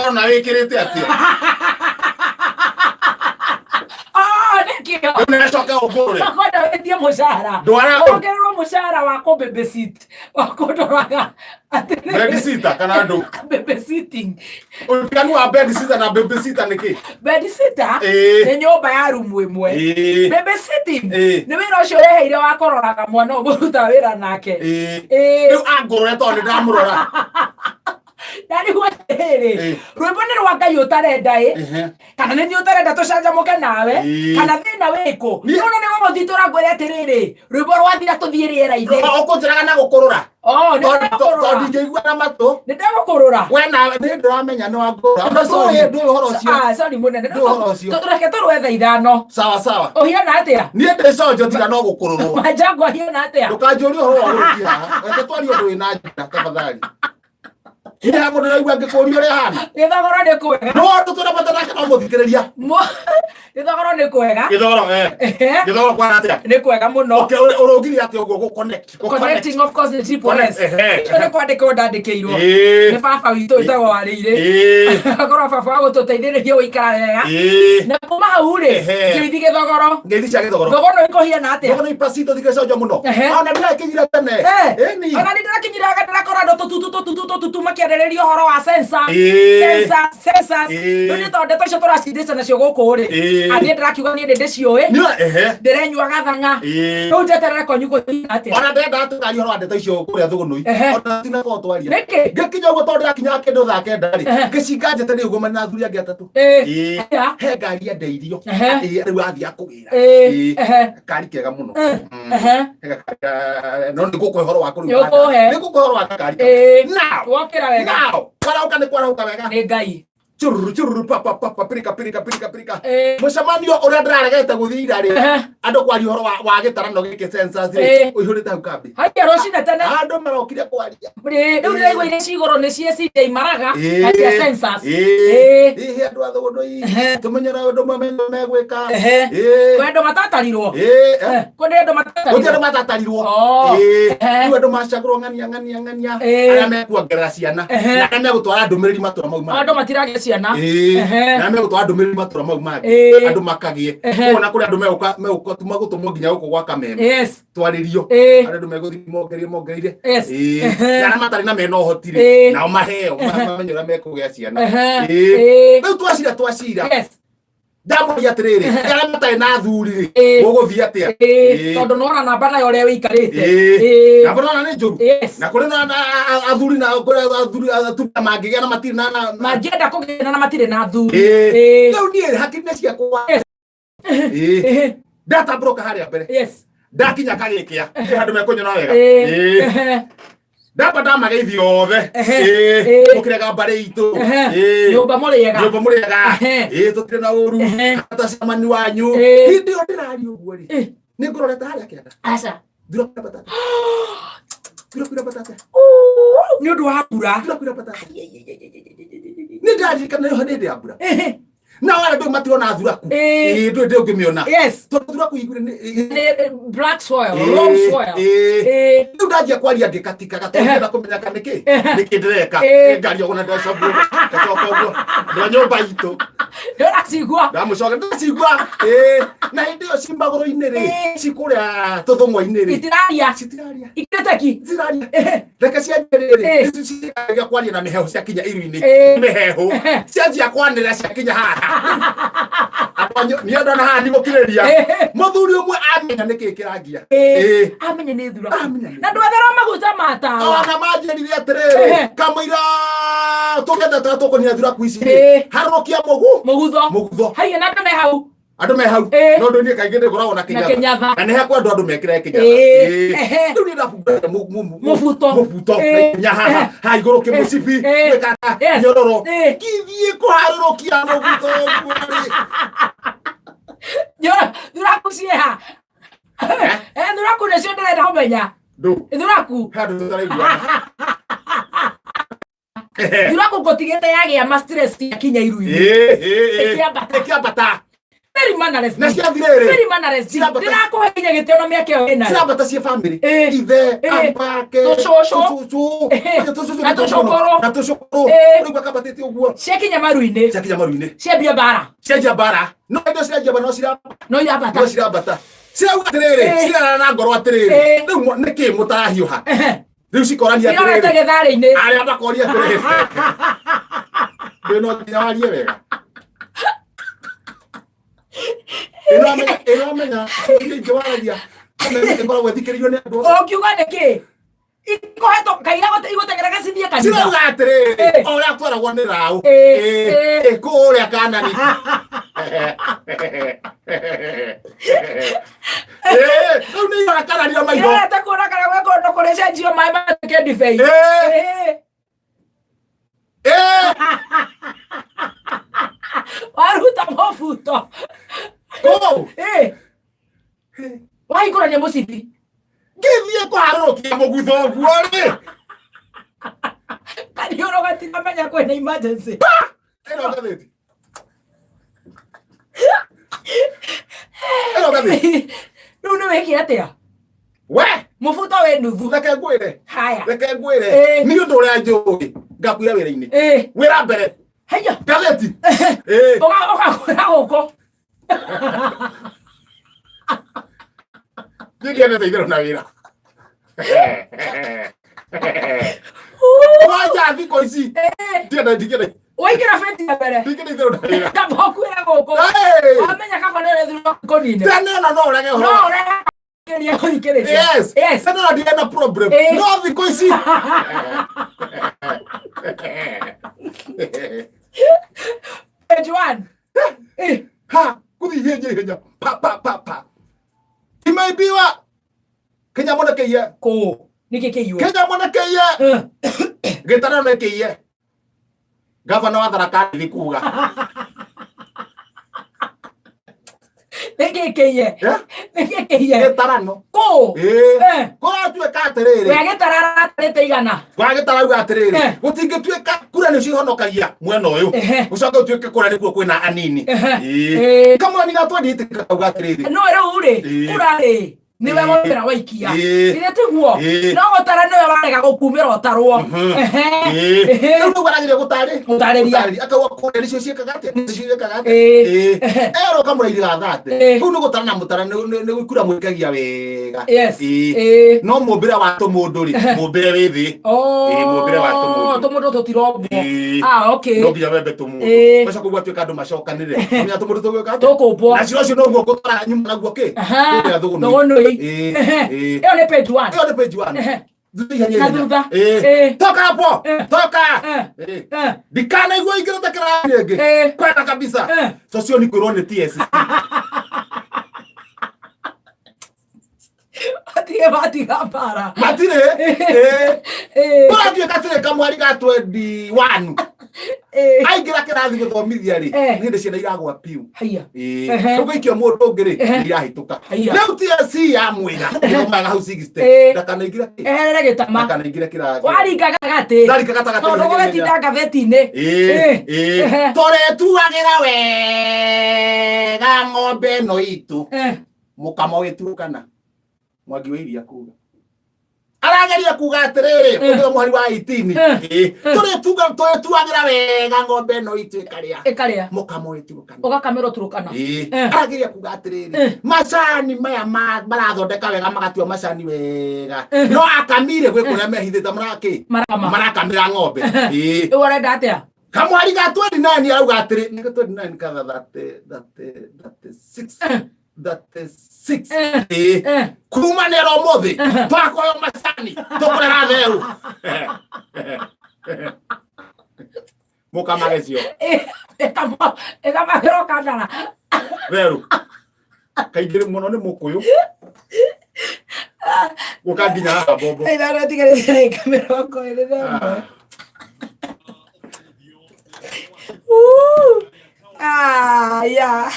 Korona wĩkĩrĩte atĩa? Ah, nĩkĩo. Rĩu nĩcoke ũngũrũre. Makwenda wĩtie mũcara. Ndwara Wongererwo mũcara wa kũ babysit, wa kũndoraga atĩrĩrĩ. Babysitter kana ndũ? Babysitting. Ũtiganu wa babysitter na babysitter nĩ kĩ? Babysitter nĩ nyũmba ya rumu ĩmwe. Babysitting nĩ wĩra ũcio ũreheire wa kũroraga mwana ũmũruta wĩra nake. Rĩu angũrũre tondũ nĩ ndamũrora. Na rĩu atĩrĩrĩ, rwĩmbo nĩ rwa Ngai ũtarenda ĩ, kana nĩ niĩ ũtarenda tũcanjamũke nawe, kana thĩna wĩkũ. Rĩu nĩ gũgũthitũra ngwĩre atĩrĩrĩ, rwĩmbo rwathira tũthiĩ rĩera-inĩ. Ũkũnjĩraga na gũkũrũra. Oh, nĩ Tondũ ndagũkũrũra. ndingĩigua na matũ. Nĩ ndagũkũrũra. We nawe nĩ ndĩramenya nĩ wangũrũra. Ona sorry, ndũĩ ũhoro ũcio. Ah, sorry mũnene. Ndũĩ ũhoro ũcio. Reke tũrũe thaa 5. Sawa sawa. Ũhiana atĩa? Niĩ ndĩ conjo tiga no gũkũrũrwo. Manjango ahiana atĩa? Ndũkanjũrie ũhoro wa gũrũkia haha. Reke twarie ũndũ wĩna njĩra tafadhali. Hihi ha mũndũ ũraigua ngĩkũria ũrĩa hana? Gĩthogoro nĩ kwega. No ũndũ twĩna bata nake no mũthikĩrĩria. Gĩthogoro nĩ kwega. Gĩthogoro eh. Gĩthogoro kwana atĩa? Nĩ kwega mũno. Okay, ũrũngire atĩa ũguo gũ connect? Gũ connect. Connecting of course nĩ triple Connect, S. ehe. Icio nĩ kwandĩkwo ndandĩkĩirwo. Nĩ baba witũ wĩtagwo Warĩirĩ. Akorwo baba wa gũtũteithĩrĩria gũikara wega. Na kuma hau rĩ, ngeithi gĩthogoro. Ngeithi cia gĩthogoro. Thogoro ĩkũhiana atĩa? Thogoro ipacito thikĩrĩria mũno. Ona ndĩrakinyire tene. Ĩni. Ona nĩ ndĩrakinyire aga ndĩrakora andũ tũtutu tũtutu tũtutu makĩarĩrĩria ũhoro wa census. Census, census. Rĩu nĩ tondũ ndeto icio tũracindĩca nacio gũkũ rĩ. Niĩ ndĩrakiuga niĩ nĩ ndĩciũĩ. Ndĩrenyua gathang'a. Rĩu njeterere konyu kũhiana atĩa? Ona ndĩrenda tũkaria ũhoro wa ndeto icio kũrĩa Thũgũnũi. Ona tinakorwo twaria. Nĩkĩ? Ngĩkinya ũguo tondũ ndĩrakinya kĩndũ thaa 9 rĩ. Ngĩcinga njeterere ũguo marĩ na athuri angĩ atatũ. He ngari endeirio. Rĩu athiĩ akũgĩra. Kari kega mũno. No nĩ ngũkũhe ũhoro wa kũrĩ. Nĩ ũkũhe. Nĩ ngũkũhe ũhoro wa gakari. Now. Wokĩra wega. Now. Kwarahũka nĩ kwarahũka wega. Nĩ Ngai. Chururu chururu pa pa pa pa pirika pirika pirika pirika. Mũcemanio ũrĩa ndĩraregete gũthiĩ ira rĩ. Andũ kwaria ũhoro wa gĩtarano gĩkĩ census rĩ. Ũihũrĩte hau kambĩ. Haiya rũcinĩ tene. Andũ marokire kwaria. Rĩu ndĩraigua iria ci igũrũ nĩ cia CJ Maraga na cia census. Hihi andũ a Thũgũnũi tũmenyera ũndũ megwĩka. Kwĩ andũ matatarirwo. Kwĩ andũ matatarirwo. Gũtirĩ andũ matatarirwo. Rĩu andũ macagũrwo ng'ania ng'ania ng'ania arĩa mekuongerera ciana na arĩa megũtwara ndũmĩrĩri matũra mau mangĩ. Andũ matiragĩa ciana. Na arĩa megũtwara ndũmĩrĩri matũra mau mangĩ. Andũ makagĩe. Koguo na kũrĩ andũ megũka megũka gũtũmwo nginya gũkũ gwa Kameme. Twarĩrio. Arĩa andũ megũthiĩ mongereire mongereire. Na arĩa matarĩ na mena ũhoti rĩ, nao maheo mamenye ũrĩa mekũgĩa ciana. Rĩu twacira twacira. Ndamũria atĩrĩrĩ, arĩa matarĩ na athuri rĩ, mũgũthiĩ atĩa? Tondũ nĩwona namba nayo ũrĩa wĩikarĩte. Namba nĩwona nĩ njũru. Na kũrĩ na athuri na kũrĩ athuri atumia mangĩgĩa na matirĩ na mangĩenda kũgĩa na matirĩ na athuri. Rĩu niĩ hakiri-inĩ ciakwa. Ndatambũrũka harĩa mbere. Ndakinya kagĩkĩa. Handũ mekũnyona wega. Ndamba ndamageithia othe. Mũkĩrega mbarĩ itũ. Nyũmba mũrĩega. Nyũmba mũrĩega. Tũtirĩ na ũru. Hata cemani wanyu. Hĩndĩ ĩyo ndĩraria ũguo rĩ. Nĩ ngũrorete harĩa kĩanda. Aca. Thurakwira batata. Thurakwira batata. Nĩ ũndũ wa mbura. Thurakwira batata. Nĩ ndaririkana nĩ hĩndĩ ya mbura. Nao arĩa ndũĩ matirona thuraku. Ndũĩ ndĩ ũngĩmĩona. Tondũ thuraku igũrũ nĩ black soil, loam soil. Rĩu ndanjia kwaria ngĩkatikaga tondũ ndĩrenda kũmenya kana nĩkĩ nĩkĩ ndĩreka. Ngaria ũguo na ndĩracambua ngacoka ũguo ndĩ nyũmba itũ. Ndĩracigua. Ndamũcoka ndĩracigua. Na hĩndĩ ĩyo ci magũrũ-inĩ rĩ, ci kũrĩa tũthũng'wa-inĩ rĩ. Itiraria. Citiraria. Ikĩrĩte ki. Itiraria. Reke cianjie rĩrĩ, ici cianjia kwaria na mĩhehu ciakinya iru-inĩ. Mĩhehu. Cianjia kwanĩrĩra ciakinya haha. Andũ niĩ ndona haha ndigũkirĩrĩria. Mũthuri ũmwe amenya nĩkĩ kĩrangia. Amenya nĩ thura. Na ndwetherwo maguta ma tawa. Ona manjĩrire atĩrĩrĩ, kamũira tũgetha tũrĩa tũkũnina thuraku ici rĩ, harũrũkia mũgu. Mũgutho. Mũgutho. Haiya na andũ me hau. Andũ me hau. No ndũ niĩ kaingĩ ndĩkoragwo na kĩnyatha. Na nĩ hakwa andũ mekĩraga kĩnyatha. Rĩu niĩ ndabungũra Mũbuto. Mũbuto. Nginya haha, haha igũrũ kĩmũcibi, gwĩka nyororo. Ngĩthiĩ kũharũrũkia mũbuto ũguo rĩ. Thuraku ciĩha. Thuraku nĩcio ndĩrenda kũmenya. Thuraku. Handũ tũtaraiguana. Thuraku ngũtigĩte yagĩa ma stress yakinya iru-inĩ. Ĩkĩambata. Ĩkĩambata. Very mannerless. Na ciathire rĩ Very mannerless. Cirambata- Ndĩrakũhe nginya gĩtĩo na mĩaka ĩyo ĩnayo. Cirambata ciĩ bamĩrĩ, ithe, ambake, Tũcũcũ. tũcũcũ, oye, tũcũcũ Na nĩ tũcũcũ mũno. tũcũkũrũ. Na tũcũkũrũ. Ũraigua kambatĩte ũguo. Ciakinya maru-inĩ. Ciakinya maru-inĩ. Ciambia mbara. Cianjia mbara, no indo ciranjia mbara, no cirambata. No irambata. No cirambata, cirauga atĩrĩrĩ, cirarara na ngoro atĩrĩrĩ, rĩu nĩkĩ mũtarahiũha? Rĩu cikorania Irorete atĩrĩrĩ, gĩtharĩ-inĩ. Arĩa makoria atĩrĩrĩ, ndĩ no nginya warie wega. Ĩno amenya ingĩ waragia ĩkoragwo ĩthikĩrĩirio nĩ andũ othe. Ũngiuga nĩkĩ? Ikohetwo kaira igũteng'era cithiĩ kanitha. Cirauga atĩrĩrĩ, o ũrĩa twaragwo nĩ raũ kũrĩa kanani. Rĩu nĩ irora kanani na maitho. Irorete kuona kana gwĩ kũndũ kũrĩcenjio maĩ matuĩke ndibei. Waruta mũbuto. Kũu. Wahingũrania mũcibi. Ngĩthiĩ kũharũrũkia mũgutho ũguo rĩ. Kaniũrũ gatiramenya kwĩna emergency. Ĩno ngathĩti. Ĩno ngathĩti. Rĩu nĩ wĩke atĩa? We! Mũbuto wĩ nuthu. Reke ngwĩre. Haya. Reke ngwĩre. Nĩ ũndũ ũrĩa njũĩ. Ngakuira wĩra-inĩ. Wĩra mbere. Haya. Ngathĩti. Ũgakwĩra gũkũ. Niĩ ndiendete itherũ na wĩra. Kwanja thikũ ici. Ndienda ndingĩenda. Waingĩra beti ya mbere. Ndingĩenda itherũ na wĩra. Kaba ũkuĩre gũkũ. Wamenya kaba nĩ ũrethirwo kũnine. Tene ona no ũrege ũhoro. No ũrege kĩria gũthikĩrĩria. Yes. Yes. Tene ona ndirĩ na problem. No thikũ ici. Page 1. Ha, kuthi ihenya ihenya. Pa pa pa pa. Imeibiwa. Kenya mwana keiye. Kũ? Nĩkĩ kĩiywo? Kenya mwana keiye. Gĩtarano nĩ kĩiye. Gavana wa Tharaka Nithi kuga. Nĩkĩ kĩiye? Nĩkĩ kĩiye? Gĩtarano. Kũ? Kũratuĩka atĩrĩrĩ. We gĩtara aratarĩte igana. Kwa gĩtara auga atĩrĩrĩ, gũtingĩtuĩka kura nĩcio ihonokagia mwena ũyũ. Gũcoke gũtuĩke kura nĩkuo kwĩna anini. Kamwani ga 28 kauga atĩrĩrĩ. No rĩu rĩ, kura rĩ, nĩwe womĩra waikia. Githĩ tiguo? No gũtara nĩwe warega gũkumĩra ũtarwo. Rĩu nĩguo arageria gũtarĩ. Gũtarĩria. Akauga kũrĩa nĩcio ciĩkaga atĩa? Nĩcio ciĩkaga atĩa? Erwo kamũrairi ga thate. Kũu nĩ gũtara na mũtara nĩ kura mwĩkagia wega. Yes. No mũmbĩre wa tũmũndũ rĩ, mũmbĩre wĩ thĩ. Mũmbĩre wa tũmũndũ. Tũmũndũ tũtirombwo. Ah, okay. No nginya wembe tũmũndũ. Ũgacoka ũguo atuĩka andũ macokanĩrĩre. Nginya tũmũndũ tũgwĩka atĩa? Tũkũmbwo. Nacio ũcio noguo ngũtwara nyuma naguo kĩ? Kũrĩa thũgũnũi. Thũgũnũi. Ĩyo nĩ page 1. Ĩyo nĩ page 1. Na thutha. Toka hapo. Toka. Ndikanaigua ingĩrĩte kĩrathi rĩngĩ. Kwenda kabisa. Socio nĩ kwĩrwo nĩ TSC. Matige matiga mbara. Matirĩ. Kũratuĩka atĩrĩ kamwari ga 21. Aingĩra kĩrathi gũthomithia rĩ, nĩ hĩndĩ ciana iragwa piũ. Haiya. Rĩu gũikio mũndũ ũngĩ rĩ, nĩ irahĩtũka. Rĩu TSC yamwĩra, ĩthomaga hau 60. Ndakanaingĩre kĩ? Eherere gĩtama. Ndakanaingĩre kĩrathi. Waringa gatagatĩ. Ndaringa gatagatĩ. Tondũ gũgĩtinda ngathĩti-inĩ. Tũrĩtuagĩra wega ng'ombe ĩno itũ. Mũkamo wĩturũkana. Mwangi wa iria kuga. Arageria kuga atĩrĩrĩ, ũngĩra mũhari wa 18. Tũrĩtuagĩra wega ng'ombe ĩno itũ ĩkarĩa. Ĩkarĩa. Mũkamo wĩturũkana. Ũgakamĩrwo Turũkana. Arageria kuga atĩrĩrĩ, macani maya marathondeka wega magatua macani wega. No akamire gwĩ kũrĩa mehithĩte marakĩ? Marakama. Marakamĩra ng'ombe. Rĩu ũrenda atĩa? Kamwari ga 29 arauga atĩrĩ, nĩ 29 kana 36. 36. Kuma nĩ ro mũthĩ twakoyo macani tũkũrera theru. Mũkamagecio. Ĩkamagĩrwo kandara. Theru. Kaingĩ mũno nĩ mũkũyũ. Gũka nginya haha mbombo. Ithano tigarĩte ndagĩka mĩrongo ĩrĩ na ĩmwe. Ah, yeah.